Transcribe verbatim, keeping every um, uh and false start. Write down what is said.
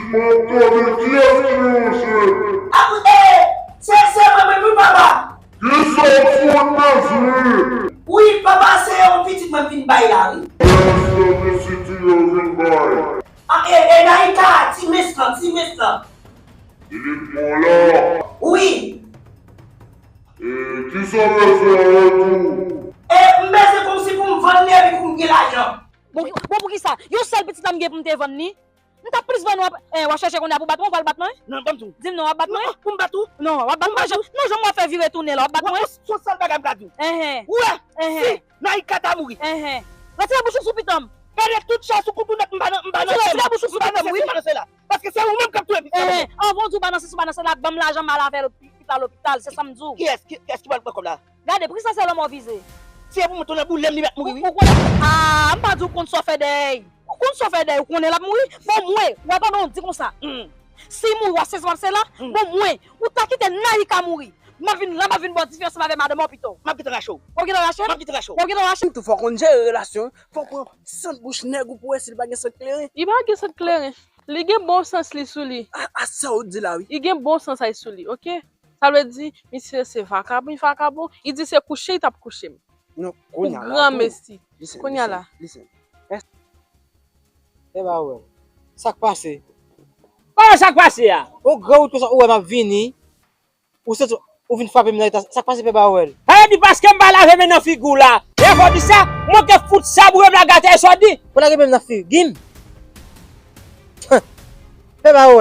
Mwen konnen kiyès ki ranje. Apre, e, se, se mwen menm wi, papa. Kisa w fout nan zye? Wi, papa, se yon pitit mwen vin bay la, wi. Èske se sitiyè w vin bay? A, e, e, Naïka, ti mens lan, ti mens lan. Li ret mò la? Wi. E, kisa w bezwen an retou? E, m bezwen kòmsi pou m vann li epi pou m gen lajan. Bon, bon, poukisa? Yon sèl pitit la m gen pou m te vann li? M t ap plis vann w ap, eh, w ap chèche kounye a pou bat mwen, ou pral bat mwen? Non, ban m di w. Di m non, w ap bat mwen? Non, pou m bat ou? Non, w ap bat mwen. Non, non, non, jan m wè w fè vire tounen la, w ap bat mwen? Ou wè, se yon sèl bagay m ka di w. Enhen. Ou wè, si Naïka ta mouri. Enhen. Retire bouch ou sou pitan m. Gade tout chay sou koutounèt m pa nan, m pa nan sèl la. Retire bouch ou sou pitan m, wi. M pa nan sèl la. Paske se ou menm k ap touye pitit la. Enhen. Anvan w di w pa nan sèl, sou pa nan sèl la, ban m lajan m al avè l lopital, lopital, se sa m di w. Kiyès, ki, kiyès ki pral pran kòb la? Gade, poukisa se lanmò w vize? Si e pou mwen tounen boule m, li mèt mouri, wi. Ou, ou konnen, a, m pa di w konn sa w fè dèyè. Ou konn sa w fè dèyè, ou konnen l ap mouri. Bon, mwen, wè pandan w di konsa. Hmm. Si mouri, w ap se sa w ap se la. Hmm. Bon, mwen, ou ta kite Naïka mouri. M ap vin la, m ap vin ba w dife ansanm avè madanm mwen pito. M ap gentan rache w. W ap gentan rache m? M ap gentan rache w. W ap gentan rache m? Tou fò konn jere relasyon, fò w pran sant bouch nèg ou pou wè si l pa gen sant kleren. Li pa gen sant kleren. Li gen bon sans li sou li. A, a sa w di la, wi. Li gen bon sans ay sou li, oke? Sa vle di, misye se vakabon, li vakabon. Li di se kouche li t ap kouche m. Non, pou kounye a la, granmesi. Listen, kounye a la. Listen, listen. Pè Bawèl, sa k pase? Kòman sa k pase a? O gran wout konsa, ou wè m ap vini, ou santi, ou vin frape m nan eta, sa k pase, Pè Bawèl? Sa vle di paske m pa lave men nan figi w la. E fò di sa, m manke fout sa boure m la gate, e sa w di? Ou lage men m nan figi m? Pè Bawèl.